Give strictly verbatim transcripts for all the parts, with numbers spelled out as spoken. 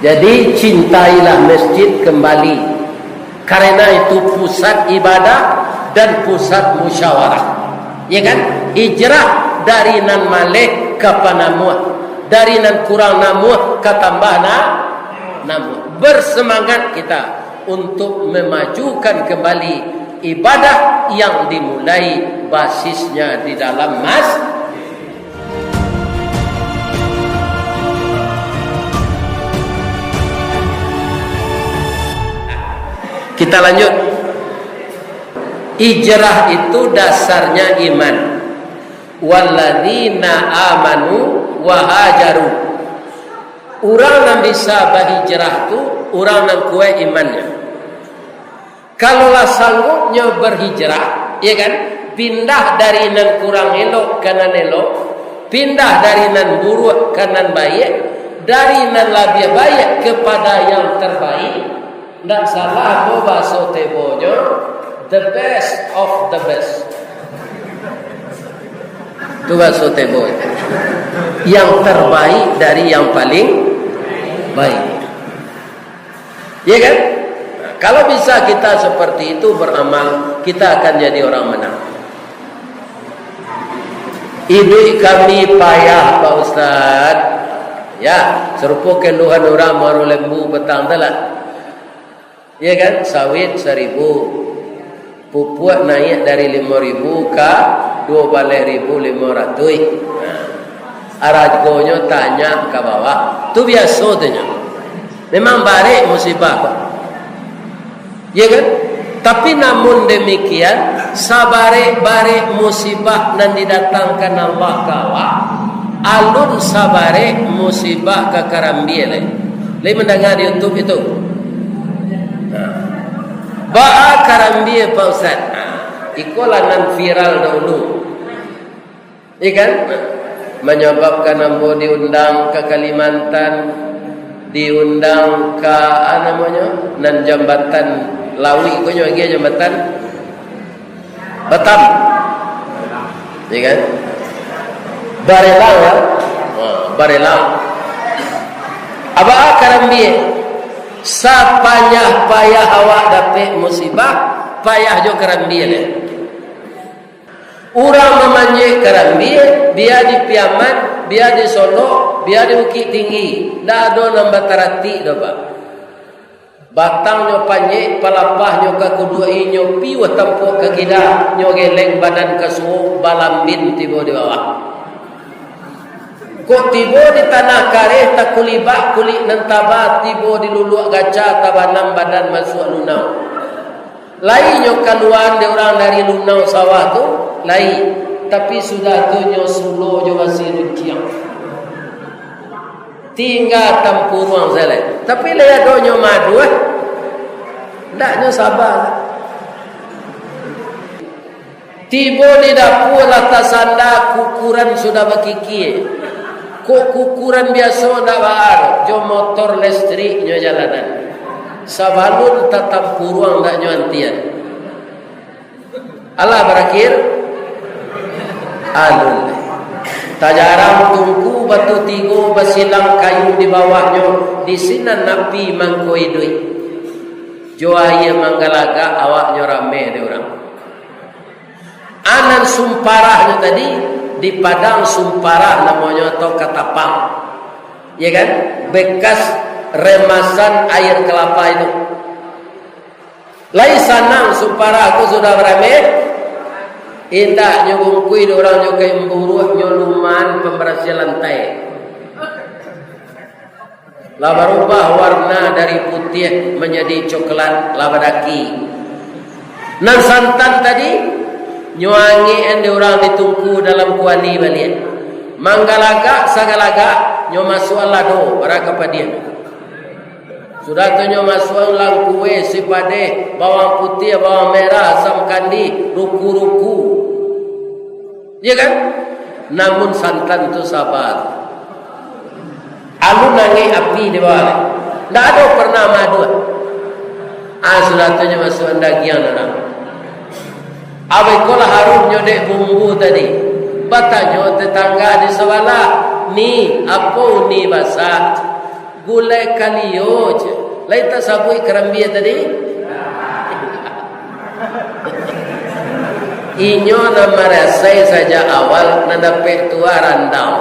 Jadi, cintailah masjid kembali, karena itu pusat ibadah dan pusat musyawarah. Ya kan? Hijrah dari nan maleh ka panamuah, dari nan kurang namuah ka tambah na-, namuah. Bersemangat kita untuk memajukan kembali ibadah yang dimulai basisnya di dalam mas-, Kita lanjut. Hijrah itu dasarnya iman. Walladzina amanu wa hajaru. Urang nan bisa bahijrah tu, urang nan kuaik imannyo. Kalau lah sanggupnyo berhijrah, ya kan, pindah dari nan kurang elok ka nan elok, pindah dari nan buruak ka nan baiak, dari nan labiah baiak kepada yang terbaik, ndak salah mo bahaso Tebonyo, the best of the best. Tu bahaso Tebo itu. Yang terbaik dari yang paling baik. Ya kan? Kalau bisa kita seperti itu beramal, kita akan jadi orang menang. Iduik kami payah, Pak Ustaz. Ya, sarupo keluhan urang Muaro Lembu patang tu lah. Ya kan? Sawit saribu, pupuak naiak dari limo ribu ka duo baleh ribu limo ratuih. Nah, aragonyo tanyak ka bawah. Tu biaso tu nyo. Memang barek musibah ko. Ya kan? Tapi namun demikian, sabarek-barek musibah nan didatangkan Allah ka awak, alun sabarek musibah ka karambia lai. Lai mandanga di YouTube itu? Nah. Baa karambia, Pak Ustaz? Nah, ikolah nan viral dahulu. Iya kan? Manyababkan ambo diundang ka Kalimantan, diundang ka, ah, namonyo, nan jambatan lauik ko nyo agiah jambatan Batam. Iya kan? Barelang, ya? Ha, Barelang. Aba karambia, sapayah-payah awak dapek musibah, payah jo karambia lai. Urang mamanjek karambia, bia di Piaman, bia di Solok, bia di Bukittinggi, ndak ado nan bataratik doh, Pak. Batangnyo panjek, palapahnyo ka kuduak inyo, piuah tampuak ka kida, nyo geleng badan ka suok, balambin tibo di bawah. Kok tibo di tanah kareh, takulibak kulik nan taba, tibo di luluak gaca, tabanam badan masuak lunau. Lai nyo kaluaan dek urang dari lunau sawah tu, lai, tapi sudah tu nyo sulo jo basi runciang. Tingga tampuruang sajo lai. Tapi lai ado nyo madu, eh. Ndak nyo saba. Tibo di dapua lah tasanda, kukuran sudah bakikia. Kok kukuran biaso ndak baa, jo motor listrik nyo jalanan. Sabalun tatampuruang ndak nyo antian. Alah barakhir? Alun. Tajarang tungku batu tigo, basilang kayu di bawahnyo, di sinan api mangko iduik. Jo aia manggalagak awaknyo rameh dek urang. Anan sumparahnyo tadi, di Padang sumparah namonyo atau katapang. Ya kan? Bekas remasan air kelapa itu. Lai sanang suparah ko sudah barameh? Indak, nyo bungkui dek urang nyo kain buruak, nyo luman pembersihan lantai. Lah barubah warna dari putiah manjadi coklat, lah badaki. Nan santan tadi, nyo angekan dek urang di tungku dalam kuali baliak. Manggalagak sagalagak, nyo masuak lado, bara ka padiam. Sudah tu nyo masuak langkue, sipadeh, bawang putiah, bawang merah, asam kandi, ruku-ruku. Iya kan? Namun santan tu sabar. Alun angek api di bawah. Ndak ado pernah madu. Ah, sudah tu nyo masuak dagiang urang. Abih ko lah haruih nyo dek bumbu tadi. Batanyo tetangga di sabalah, "Ni, apo uni basah?" Gulai kalio, ceh. Lai tasabuik karambia tadi? Inyo nan marasai sajak awal, nan dapek tuah randang.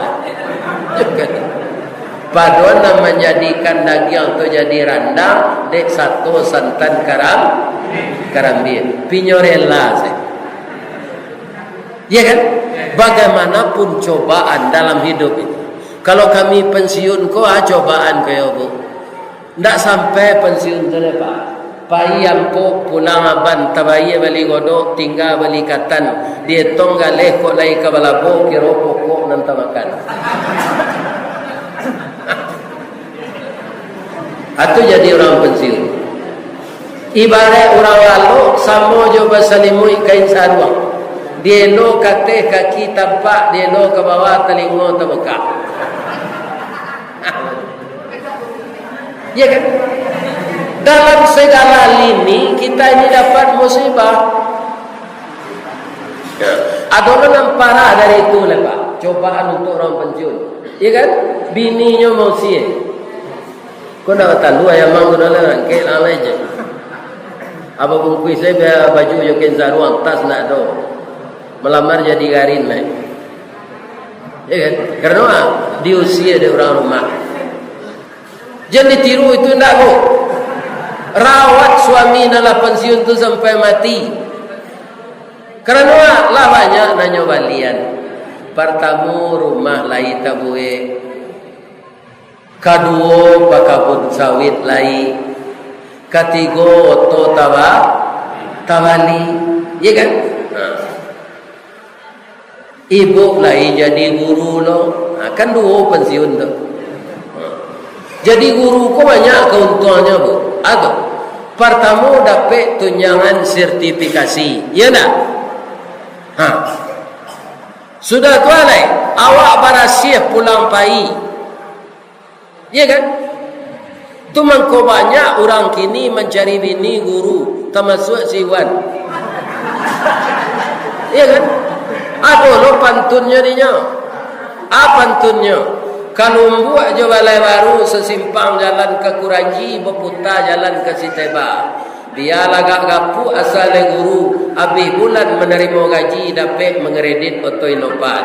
Padohal nan manjadikan dagiang tu jadi randang, dek sato santan karam-, karambia. Pinyo rela sajo. Ya kan? Bagaimanapun cobaan dalam hidup itu. Kalau kami pensiun ko, ah, cobaan ko yo, Bu. Ndak sampai pensiun tu, Pak. Pai ampok, pulang aban, tabayia bali godok, tingga bali katan. Dietong galeh kok lai ka balabo, kiro pokok nan tamakan. Atu jadi urang pensiun. Ibarat urang lalok samo jo basalimuik kain saruang. Dielo ka ateh kaki tampak, dielo ka bawah talingo tabukak. Ya kan? Dalam segala lini, kita ini dapat musibah. Ya. Ado lo nan parah dari itu, lah, Pak. Cobaan untuk urang pensiun. Ya kan? Bininyo mausia. Ko ndak batalu ayam ang ko dah lah, angkek lah, lah je. Apa bungkuih saya biar baju jo kain saruang, tas ndak ado. Malamar jadi garin, lah. Ya kan? Karena, ah, diusia dek urang rumah. Jan ditiru itu ndak, Bu. Rawat suami nan lah pensiun tu sampai mati. Karano lah banyak nan nyo balian. Partamo, rumah lai tabuek. Kaduo, pakabun sawit lai. Katigo, oto taba-, tabali. Iya kan? Nah. Ibuk lai jadi guru lo. Ha, kan duo pensiun tu. Ha. Jadi guru ko banyak kauntuangnyo, Bu. Ato, partamo dapek tunjangan sertifikasi. Iya ndak? Ha. Sudah tu alai, awak barasiah pulang pai. Iya kan? Tu mangko banyak urang kini mancari bini guru, tamasuak si Iwan. Iya kan? Ado lo pantunnyo dinyo. A pantunnyo, kalumbuak jo balai baru sasimpang jalan ka Kuranji, baputa jalan ka Siteba. Bia lah agak gapuak asa lai guru, abih bulan manarimo gaji dapek mangkredit oto Innova.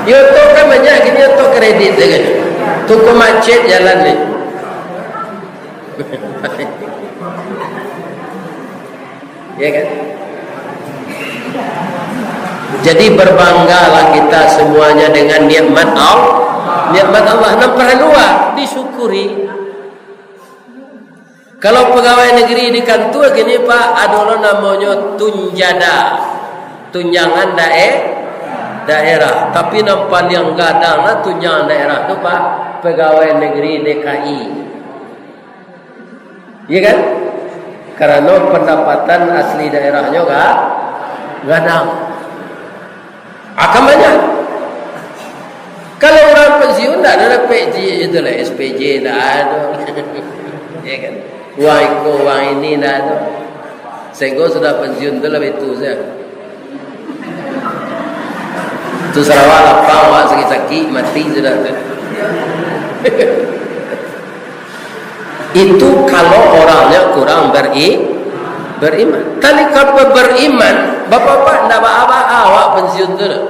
Yo, oto kan banyak, kini oto kredit sajo. Tuko macet jalan ni. Ya kan? Jadi, berbanggalah kita semuanya dengan nikmat Al-, nikmat Allah. Nan paralu, ah, disyukuri. Kalau pegawai negeri di kantua kini, Pak, ado lo namonyo tunjada, tunjangan dae-, daerah. Tapi nan paliang gadang lah tunjangan daerah tu, Pak, pegawai negeri D K I. Iya kan? Karano pandapatan asli daerahnyo ga-, gadang. Akan banyak. Kalau urang pensiun, ndak ado dapek ji-, itu lah, S P J ndak ado. Iya kan? Uang iko, uang ini ndak ado. Sehinggo sudah pensiun tu lah itu sajo. Tu sarawa lapang, awak sakik-sakik, mati sudah tu. Itu kalau orangnya kurang beri-, beriman. Tadi kalau beriman, bapak-bapak, ndak baa-baa awak pensiun tu doh.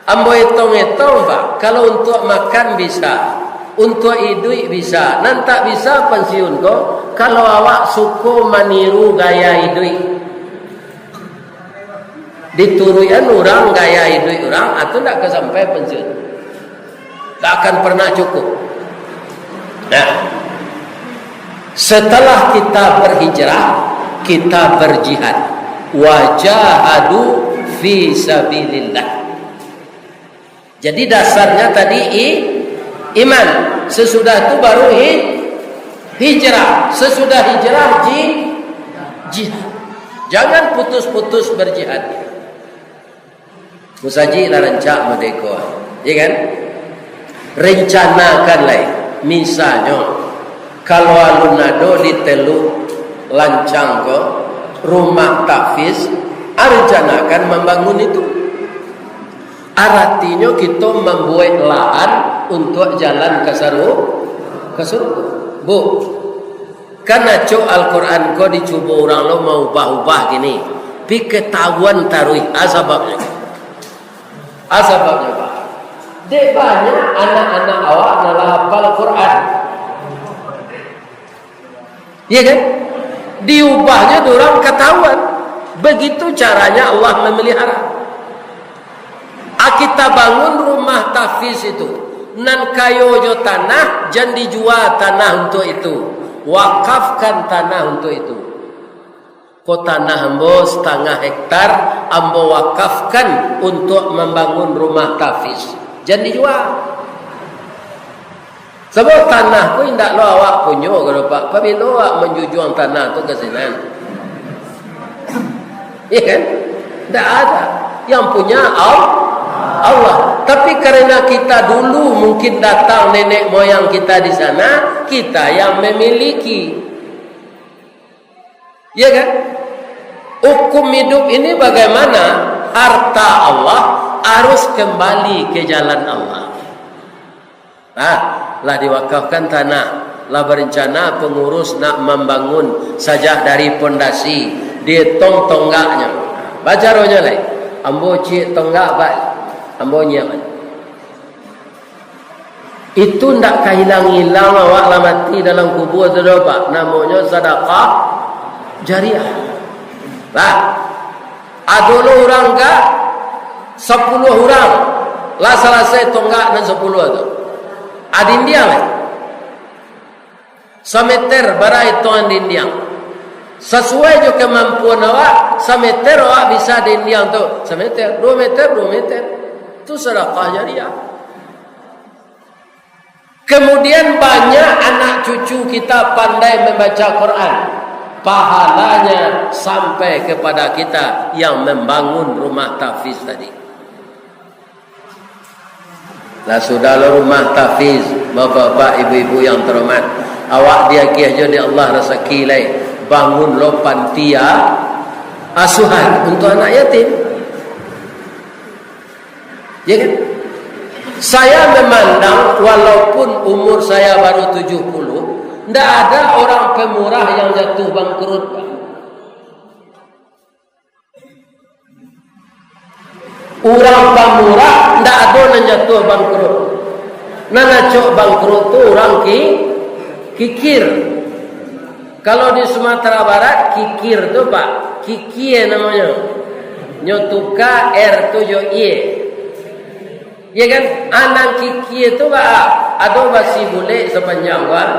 Ambo etong-etong, Pak, kalau untuak makan bisa, untuak iduik bisa, nan tak bisa pensiun ko, kalau awak suko maniru gaya iduik. Dituruikan urang gaya iduik urang, atau ndak ka sampai pensiun. Ndak akan pernah cukup. Nah, setelah kita berhijrah, kita berjihad. Wajahadu fi sabilillah. Jadi dasarnya tadi i-, iman. Sesudah tu baru hi-, hijrah. Sesudah hijrah ji-, jihad. Jangan putus-putus berjihad. Musajik lah rancak madeko, ya kan? Rencanakan lai. Misalnyo, kalau alun ado di Teluk Lancang ko, Rumah tahfiz, rencanakan mambangun itu. Aratinyo, kito mambuek lahan untuak jalan ka saru-, ka sarugo. Bu, kan acok Al-Quran ko dicubo urang lo maubah-ubah kini. Pi katahuan taruih, a sababnyo? A sababnyo, Pak? Dek banyak anak-anak awak nan lah hafal Quran. Iya kan? Diubahnyo dek urang katahuan. Begitu caranya Allah memelihara. A, kita bangun rumah tahfiz itu, nan kayo jo tanah, jan dijua tanah untuak itu. Wakafkan tanah untuak itu. Ko tanah ambo satangah hektar, ambo wakafkan untuak mambangun rumah tahfiz. Jan dijua. Sabab tanah ko indak lo awak punyo, kalau Pak, pabilo awak manjujuang tanah tu ka sinan? Iya kan? Ndak ada. Yang punya Al-, Allah. Tapi karena kita dulu mungkin datang nenek moyang kita di sana, kita yang memiliki. Iya kan? Hukum hidup ini bagaimana? Harta Allah harus kembali ke jalan Allah. Nah, lah diwakafkan tanah, lah berencana pengurus nak mambangun sajak dari pondasi, dietong tonggaknyo. Bacaronyo lai, ambo ciek tonggak, Pak, ambo nyiapkan. Itu ndak ka ilang-ilang awak lah mati dalam kubua tu doh, Pak. Namonyo sadakah jariah. Lah, ado lo urang ka sapuluah urang, lah salasai tonggak nan sapuluah tu. A dindiang, eh? Sameter bara etongan dindiang. Sasuai jo kamampuan awak, sameter awak bisa dindiang tu. Sameter, dua meter, dua meter. Tu sadakah jariah. Kemudian banyak anak cucu kita pandai membaca Quran. Pahalanya sampai kepada kita yang membangun rumah tahfiz tadi. Lah sudah lo rumah tahfiz, bapak-bapak, ibu-ibu yang terhormat, awak diagiah jo dek Allah rasaki lai, bangun lo panti a-, asuhan untuk anak yatim. Ya kan? Saya memandang, walaupun umur saya baru tujuh puluh, ndak ada orang pemurah yang jatuh bangkrut. Urang pamurah ndak ado nan jatuah bangkrut. Nan acok bangkrut tu urang ki-, kikir. Kalau di Sumatera Barat, kikir tu, Pak, kikie namonyo. Nyo tuka R tu jo ie. Iya kan? Anang kikie tu, Pak, ado basi bulek sapanjang, Pak,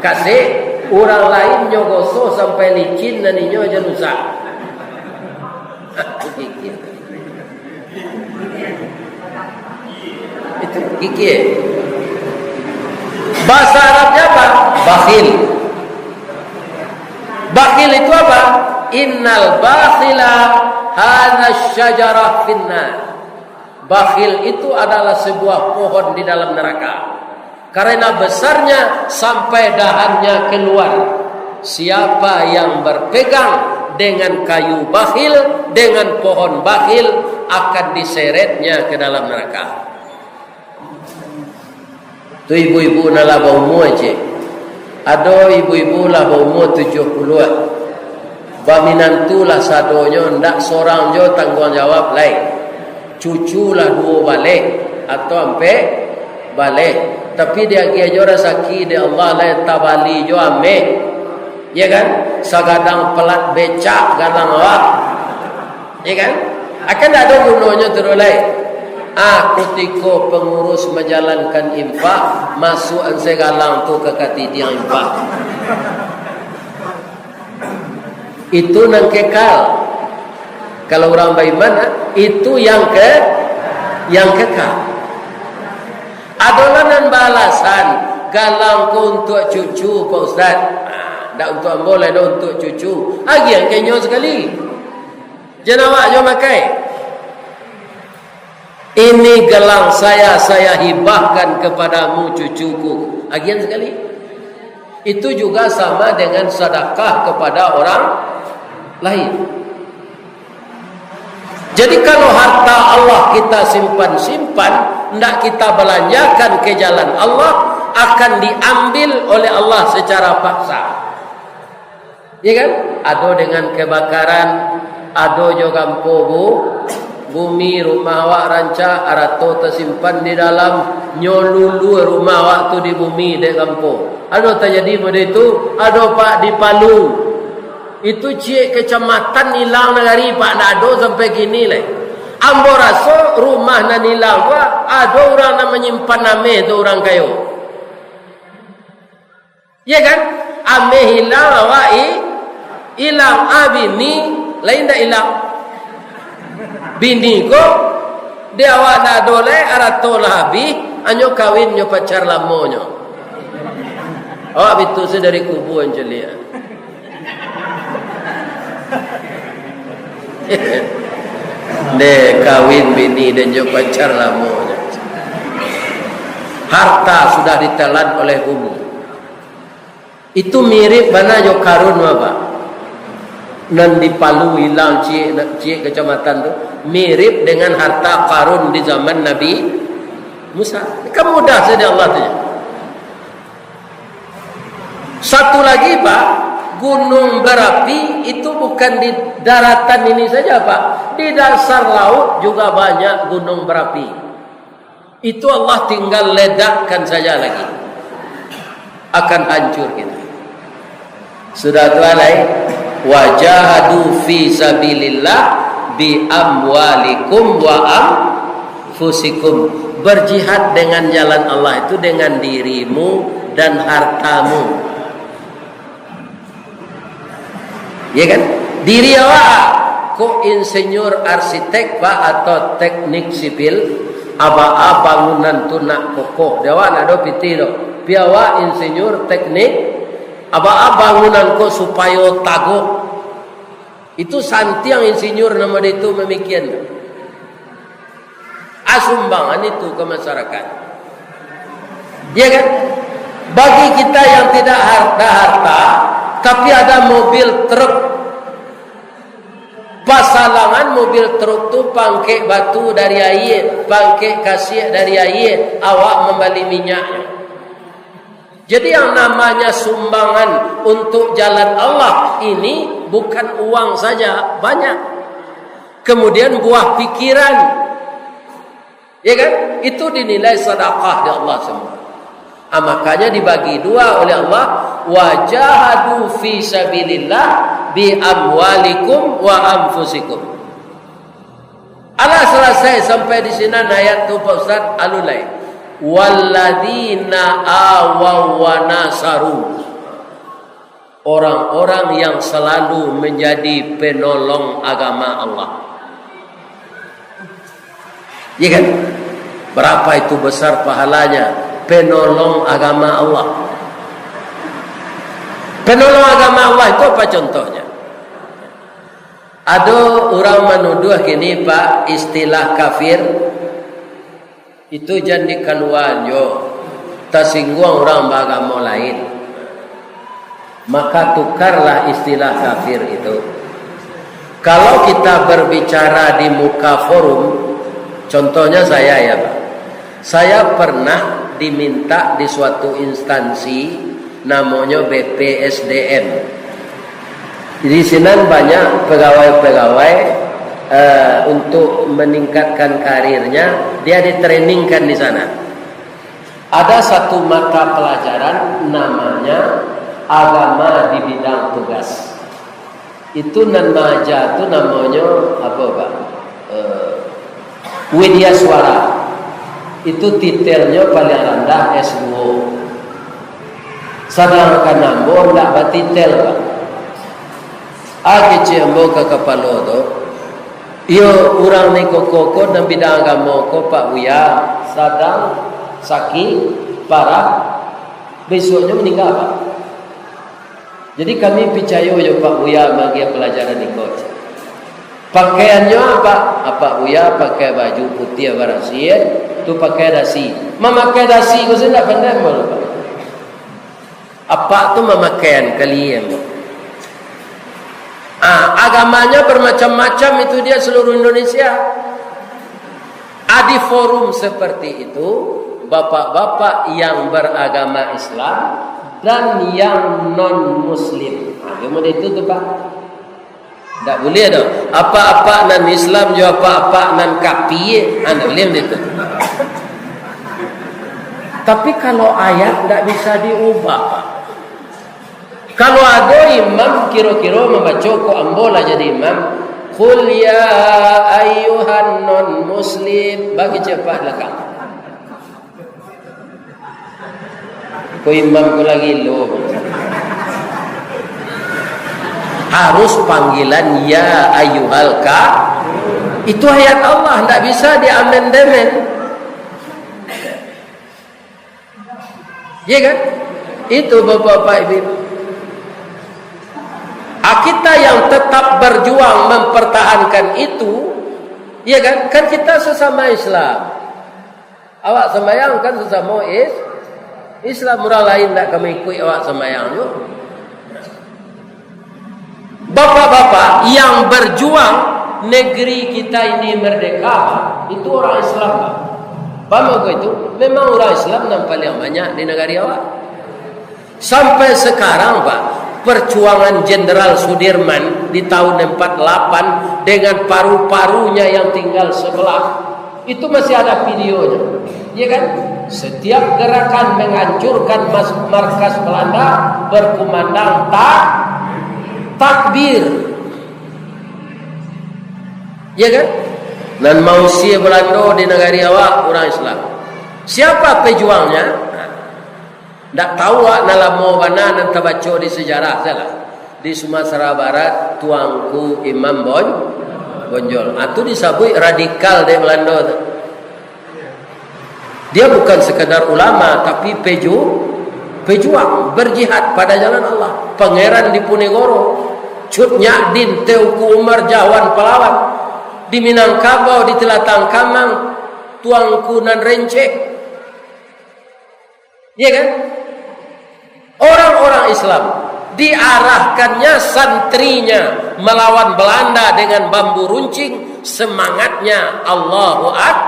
kasek, urang lain nyo gosok sampai licin, nan inyo jan usah. Itu kikie. Bahasa Arabnya apa? Bakhil. Bakhil itu apa? Innal bakhila hadza syajarah finnar. Bakhil itu adalah sebuah pohon di dalam neraka. Karena besarnya sampai dahannya keluar. Siapa yang berpegang dengan kayu bakhil, dengan pohon bakhil, akan diseretnya ke dalam neraka. Tu ibu-ibu nan lah baumua, cek. Ado ibu-ibu lah baumua tujuah puluah. Baminantu lah sadonyo, ndak sorang jo tangguang jawab lai. Cucu lah duo baleh atau ampek baleh. Tapi diagiah jo rasaki dek Allah, lai tabali jo ameh. Ya kan? Sagadang pelat becak galang awak. Ya kan? Akan ndak ado gunonyo tu doh lai. Ah, kutiko pengurus menjalankan infak, masuk ansai galang tu ka katidiang infak. Itu nan kekal. Kalau urang baiman, ah, itu yang ke-, yang kekal. Adolah nan baalasan, "Galang ko untuak cucu, Pak Ustaz." Ah, ndak untuak ambo lai doh, untuak cucu. Agiah ka inyo sakali. Jan awak juo makai. "Ini gelang saya, saya hibahkan kepadamu, cucuku." Agian sakali. Itu juga sama dengan sadakah kepada orang Lain. Jadi, kalau harta Allah kita simpan-simpan, ndak kita balanjakan ka jalan Allah, akan diambil oleh Allah secara paksa. Ya kan? Ado dengan kebakaran, ado jo gampo bu-, bumi, rumah awak rancak, arato tasimpan di dalam, nyo lulua rumah awak tu di bumi dek gampo. Ado tajadi model itu, ado, Pak, di Palu. Itu ciek kecamatan ilang nagari, Pak, ndak ado sampai kini lai. Ambo raso rumah nan ilang tu, ado urang nan manyimpan ameh tu, urang kayo. Ya kan? Ameh ilang, awak i-, ilang. Ah, bini, lain ndak ilang. Bini ko, di awak ndak ado lai, arato lah abih, anyo kawin nyo pacar lamonyo. Awak bitu se dari kubua, anjo liak. Deh, kawin bini den jo pacar lamonyo. Harta sudah ditelan oleh bumi. Itu mirip bana jo Karun, Bapak. Nan di Palu ilang ciek, ciek kecamatan tu, mirip dengan harta Karun di zaman Nabi Musa. Kan mudah saja Allah tu. Satu lagi, Pak, gunung berapi itu bukan di daratan ini saja, Pak. Di dasar laut juga banyak gunung berapi. Itu Allah tinggal ledakkan saja lagi. Akan hancur kita. Sudah tu alai, "Wajahadu fi sabilillah bi amwalikum wa anfusikum." Berjihad dengan jalan Allah itu dengan dirimu dan hartamu. Ya kan? Diri awak, kok insinyur arsitek, Pak, atau teknik sipil, abaa bangunan tu nak kokoh. Di awak ndak ado pitih tu. Pi awak insinyur teknik, abaa bangunan ko supayo taguah. Itu santiang insinyur namo di tu mamikian. Ah, sumbangan itu ke masyarakat. Ya kan? Bagi kita yang tidak har-, ada harta, tapi ada mobil truk, pasalangan mobil truk tu pangkek batu dari aia, pangkek kasiak dari aia, awak mambali minyaknyo. Jadi, yang namanya sumbangan untuk jalan Allah ini bukan uang saja, banyak. Kemudian buah pikiran. Ya kan? Itu dinilai sedekah di Allah semua. Ah, makanya dibagi dua oleh Allah, "Wajahadu fi sabilillah bi amwalikum wa anfusikum." Alah, salasai sampai di sinan ayat tu, Pak Ustaz, alun lai. "Walladzina awaw wa nasaru." Orang-orang yang selalu menjadi penolong agama Allah. Ya kan? Berapa itu besar pahalanya penolong agama Allah. Penolong agama Allah itu apa contohnya? Ado urang manuduah kini, Pak, istilah kafir itu jan dikaluaan jo, tasingguang urang baagamo lain. Maka tukarlah istilah kafir itu. Kalau kita berbicara di muka forum, contohnya saya ya, Pak. Saya pernah diminta di suatu instansi namonyo B P S D M. Di sinan banyak pegawai-pegawai, eh, untuk meningkatkan karirnya, dia ditrainingkan di sana. Ada satu mata pelajaran namanya agama di bidang tugas. Itu nan maaja tu namonyo apo, Pak? Eh, Widya Suara. Itu titelnyo paling randah S duo. Sadangkan ambo ndak batitel, Pak. Ah, kecek ambo ka kapalo tu, "Iyo, urang ni koko ko nan bidang agamo ko, Pak Buya, sadang sakik parah, besoknyo maningga, Pak." Jadi kami picayo jo Pak Buya maagiah palajaran iko. Pakaiannyo apo? Apak Buya pakai baju putiah barasiah, tu pakai dasi. Mamakai dasi ko sajo indak pandai ambo tu, Pak. Apak tu mamakaian kalian. Ah, agamanya bermacam-macam itu dia seluruh Indonesia. Ah, di forum seperti itu, bapak-bapak yang beragama Islam dan yang non-muslim. Ah, dia model itu tu, Pak. Ndak buliah doh. Apak-apak nan Islam jo apak-apak nan kapie, ah, ndak buliah model itu. Tapi kalau ayat ndak bisa diubah, Pak. Kalau ado imam kiro-kiro mambaco, ko ambo lah jadi imam, "Qul ya ayyuhan non muslim," bagi cepat lah, Kak. Ko imam ko lagi lo. Harus panggilan ya ayyuhal ka. Itu ayat Allah, ndak bisa diamandemen. Iya kan? Itu bapak-bapak ibu. Ah, kita yang tetap berjuang mempertahankan itu, iya kan? Kan kita sesama Islam. Awak sembahyang kan sesama is-, Islam, orang lain ndak ka mengikuti awak sembahyang tu. Bapak-bapak yang berjuang negeri kita ini merdeka, itu orang Islam, Pak. Paham aku itu? Memang orang Islam yang paling banyak di negeri awak. Sampai sekarang, Pak, perjuangan Jenderal Sudirman di tahun empat delapan dengan paru-parunya yang tinggal sebelah, itu masih ada videonya, ya kan? Setiap gerakan menghancurkan mas-, markas Belanda berkumandang ta-, takbir. Ya kan? Nan mausia Belanda di nagari awak, urang Islam. Siapa pejuangnya? Ndak tahu awak, nan lamo bana nan tabaco di sejarah salah. Di Sumatera Barat, Tuanku Imam Bon-, Bonjol. Ah, tu disabuik radikal dek Belanda tu. Dia bukan sekadar ulama, tapi peju-, pejuang, berjihad pada jalan Allah. Pangeran Diponegoro, Cut Nyak Din, Teuku Umar, Jawan Palawan. Di Minangkabau, di Talatang Kamang, Tuanku Nan Rencek. Iya kan? Orang-orang Islam diarahkannya santrinya melawan Belanda dengan bambu runcing, semangatnya Allahu Ak-,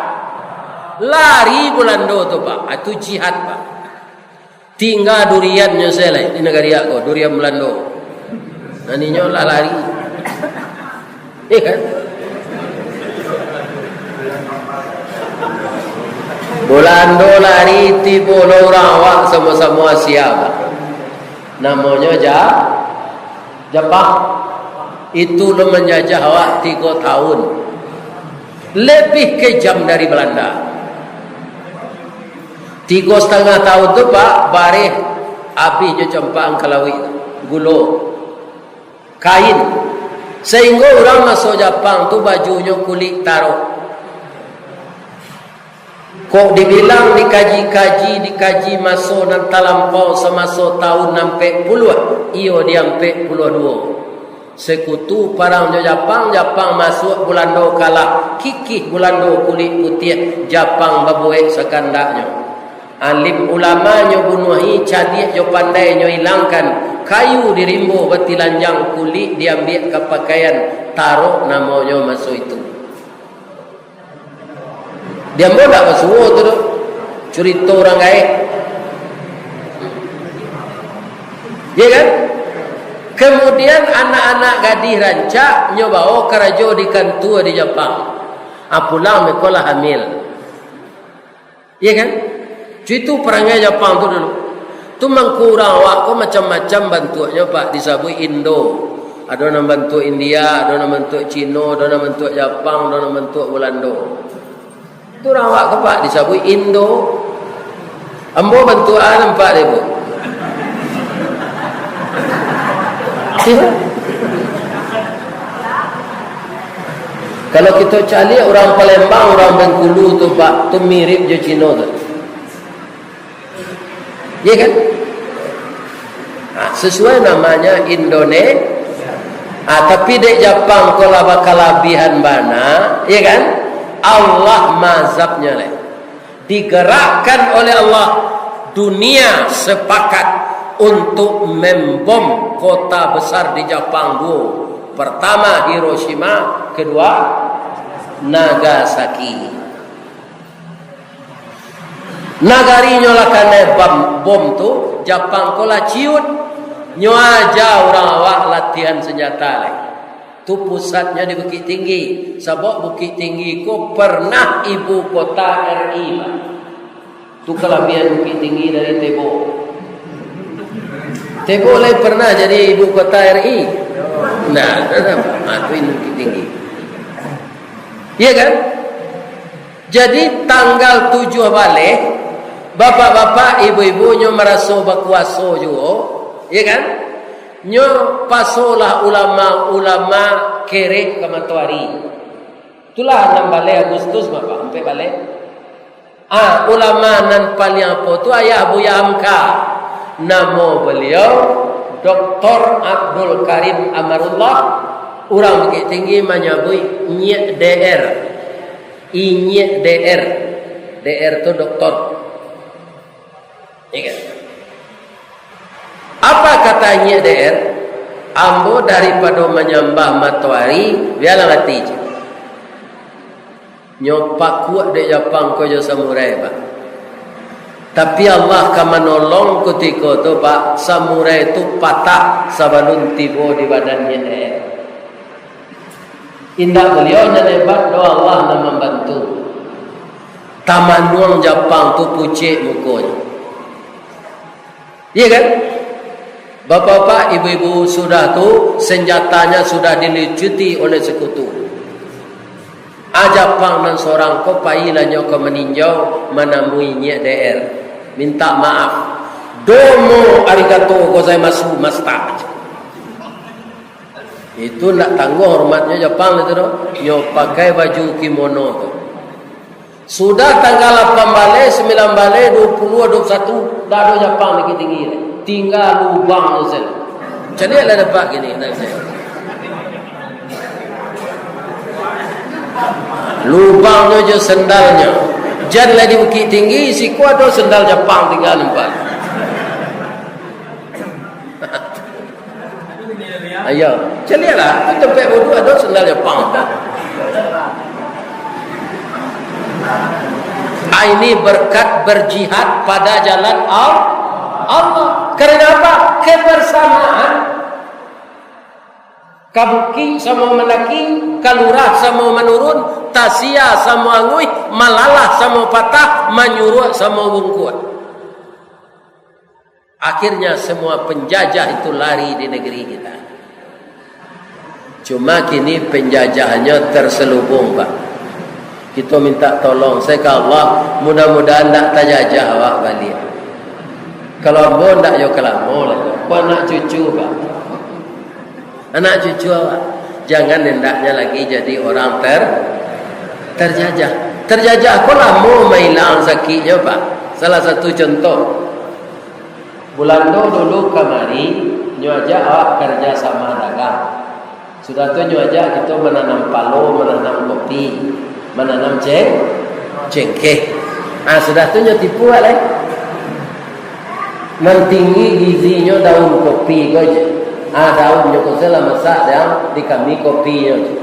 lari Belanda tu, Pak. Ah, itu jihad, Pak. Tingga duriannyo sajo lai di nagari ko, durian Belanda. Nan inyo lah lari. Iya kan? Belanda lari, tibo lo urang awak samo-samo Asia, Pak. Namonyo Ja-, Japang. Itu lo manjajah awak tigo tahun. Lebih kejam dari Belanda. Tigo satangah tahun tu, Pak, bareh abih jo campaan ka lauik, gulo, kain. Sahinggo urang maso Japang tu bajunyo kulik tarok. Kok dibilang dikaji-kaji, dikaji maso nan talampau samaso tahun ampek puluah, iyo di ampek puluah duo. Sekutu parang jo Japang, Japang masuak, Bulando kalah, kikih Bulando kulik putiah, Japang babuek sakandaknyo. Alim ulamanyo bunuahi, cadiak jo pandainyo ilangkan, kayu di rimbo batilanjang, kulik diambiak ka pakaian, tarok namonyo maso itu. Di ambo ndak basuo tu doh. Curito urang gaek. Ya kan? Kemudian anak-anak gadih rancak nyo bao karajo di kantua di Japang. Ah, pulang beko lah hamil. Ya kan? Itu parangai Japang tu dulu. Tu mangko urang awak ko macam-macam bantuaknyo, Pak, disabuik Indo. Ado nan bantuak India, ado nan bantuak Cino, ado nan bantuak Japang, ado nan bantuak Bulando. Tu urang awak ko, Pak, disabuik Indo. Ambo bantuak a nampak dek Bu. Kalau kito caliak urang Palembang, urang Bengkulu tu, Pak, tu mirip jo Cino tu. Iya kan? Nah, sesuai namanya Indonesia. Ah, tapi dek Japang ko lah bakalabihan bana, iya kan? Allah mazabnya leh. Digerakkan oleh Allah, dunia sepakat untuk membom kota besar di Japang duo. Pertama Hiroshima, kedua Nagasaki. Nagarinyo lah kanai bam-, bom tu, Japang ko lah ciut. Nyo aja urang awak latihan senjata lai. Tu pusatnyo di Bukittinggi, sabab Bukittinggi ko pernah ibu kota R I, Pak. Tu kalabiahan Bukittinggi dari Tebo. Tebo lai pernah jadi ibu kota R I. Nah, nah, nah, tu ini Bukittinggi. Iya kan? Jadi tanggal tujuah baleh, bapak-bapak, ibu-ibu nyo maraso bakuaso juo, iya kan? Nyo pasolah ulama-ulama kerek ka matoari. Itulah anam baleh Agustus, Bapak, ampek baleh. Ah, ulama nan paliang apo tu, ayah Buya Hamka. Namo baliau Doktor Abdul Karim Amarullah. Urang Bukittinggi manyabuik Nyiak D R. Inyiak D R. D R tu doktor. Iya kan? Apa kata Nyiak D R? Ambo daripado manyambah matoari, bialah mati je. Nyo pakuak dek Japang ko jo samurai, Pak. Tapi Allah ka manolong kutiko tu, Pak, samurai tu patah sabalun tibo di badan Nyiak D R. Indak baliau nan hebat doh, Allah nan mambantu. Tamanuang Japang tu pucek mukonyo. Iya kan? Bapak-bapak, ibu-ibu, sudah tu senjatanya sudah dilucuti oleh sekutu. Ah, Japang nan sorang ko pailah nyo ka maninjau manamui Nyiak D R. Minta maaf. Domo arigato gozaimasu, masta. Itu ndak tangguang hormatnyo Japang itu doh. Nyo pakai baju kimono tu. Sudah tanggal lapan baleh, sambilan baleh, duo puluah, duo puluah satu, ndak ado Japang di Bukittinggi lai. Tingga lubang tu sajo. Caliaklah nampak kini, ndak bisa. Lubang tu jo sandalnyo. Jan lah di Bukittinggi, siko ado sandal Japang tingga nampak. Ayo, caliaklah, tu tampek wudu ado sandal Japang. Ah, ini berkat berjihad pada jalan Al-, Allah. Karena apa? Kebersamaan. Ka bukik samo mandaki, ka lurah samo manurun, tasia samo anguih, malalah samo patah, manyuruak samo bungkuak. Akhirnya semua penjajah itu lari di negeri kita. Cuma kini penjajahannya terselubung, Pak. Kita minta tolong saya ke Allah, mudah-mudahan ndak tajajah awak baliak. Kalau ambo ndak yo kalamo lah, ko anak cucu, Pak. Anak cucu awak, jangan hendaknya lagi jadi orang ter-, terjajah. Terjajah ko lamo mailang sakiknyo, Pak. Salah satu contoh, Bulando dulu kamari, nyo ajak awak karja sama dagang. Sudah tu nyo ajak kito mananam palo, mananam kopi, mananam ceng-, cengkeh. Ah, sudah tu nyo tipu awak lai. Nan tinggi gizinyo daun kopi ko je. Ah, daunnyo ko se lah masak, dan di kami kopinyo je.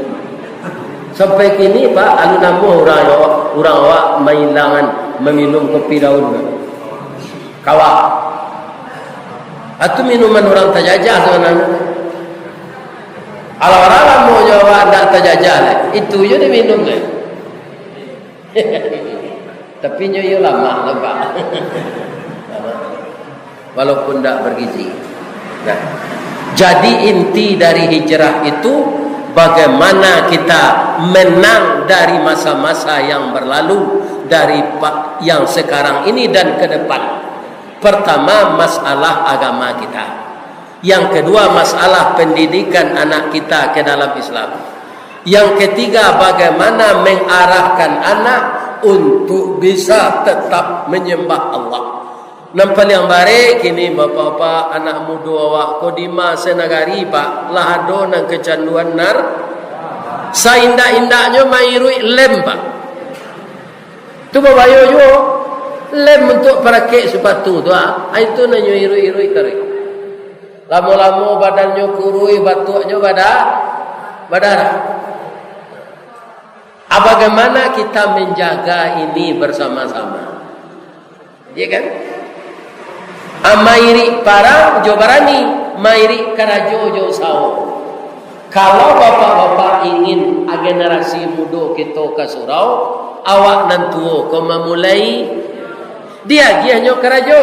Sampai kini, Pak, alun namuah urang, urang awak mailangan maminum kopi daun tu. Kawa. Atu minuman urang tajajah sabananyo. Alah, urang lamonyo awak ndak tajajah lai, itu jo diminum lai. Tapi nyo iyo lamak lo, Pak. Walaupun ndak bergizi. Nah, jadi inti dari hijrah itu, bagaimana kita menang dari masa-masa yang berlalu, dari pa-, yang sekarang ini dan ke depan. Pertama, masalah agama kita. Yang kedua, masalah pendidikan anak kita ke dalam Islam. Yang ketiga, bagaimana mengarahkan anak untuk bisa tetap menyembah Allah. Nan paliang barek kini, bapak-bapak, anak mudo awak ko di ma se nagari, Pak, lah ado nan kecanduan nar-, saindak-indaknyo mairuik lem, Pak. Tu babayo juo. Lem untuak parakek sapatu tu, ah. Ai tu nan nyo iruik-iruik taruih. Lamo-lamo badannyo kuruih, batuaknyo bada-, Badarah. Ah, bagaimana kita menjaga ini bersama-sama? Ya kan? Ah, mairik parang jo barani, mairik karajo jo usaho. Kalau bapak-bapak ingin, ah, generasi mudo kito ka surau, awak nan tuo ko mamulai, diagiahnyo karajo.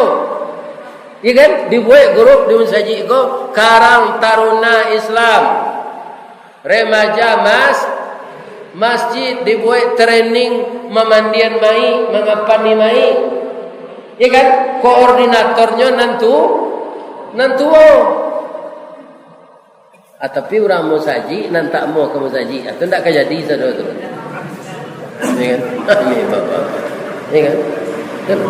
Ya kan? Dibuek grup di masajik ko, Karang Taruna Islam. Remaja mas-, masjid dibuek training mamandian mayik, mangapani mayik. Ya kan? Koordinatornyo nan tu-, nan tuo. Ah, tapi urang masajik nan tak amuah ka masajik, ah, tu ndak ka jadi sado tu. Ya kan? Ni bapak. Ya kan?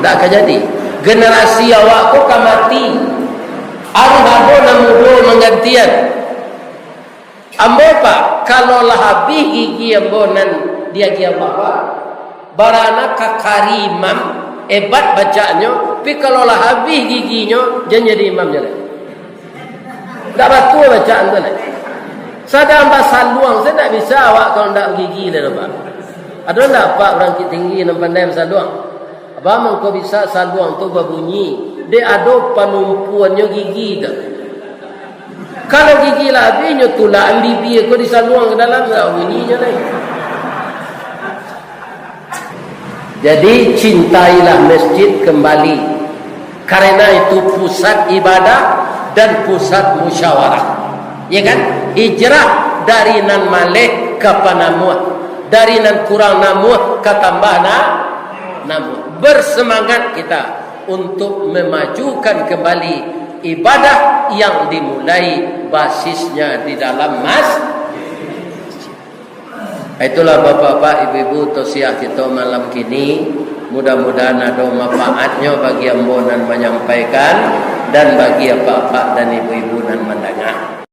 Ndak ka jadi. Generasi awak ko ka mati. Harus ado nan mudo manggantian. Ambo, Pak, kalau lah abih gigi ambo nan diagiah Bapak, barana ka kari imam, hebat bacaannyo, tapi kalau lah abih giginyo, jan jadi imam jan lai. Ndak batua bacaan tu lai. Sadang basaluang, sa ndak bisa awak kalau ndak gigi lai, Pak. Ado ndak, Pak, urang Bukik Tinggi nan pandai basaluang? Baa mangko bisa saluang tu babunyi? Dek ado panumpuannyo gigi tu. Kalau gigi lah abih, nyo tulakan bibia ko disaluang ka dalam, lah bunyinyo lai. Jadi, cintailah masjid kembali, karena itu pusat ibadah dan pusat musyawarah. Ya kan? Hijrah dari nan maleh ka panamuah, dari nan kurang namuah ka tambah na-, namuah. Bersemangat kita untuk memajukan kembali ibadah yang dimulai basisnya di dalam mas-, Itulah, bapak-bapak, ibu-ibu, tausiah kito malam kini. Mudah-mudahan ado manfaatnyo bagi ambo nan manyampaikan dan bagi apak-apak dan ibu-ibu nan mandanga.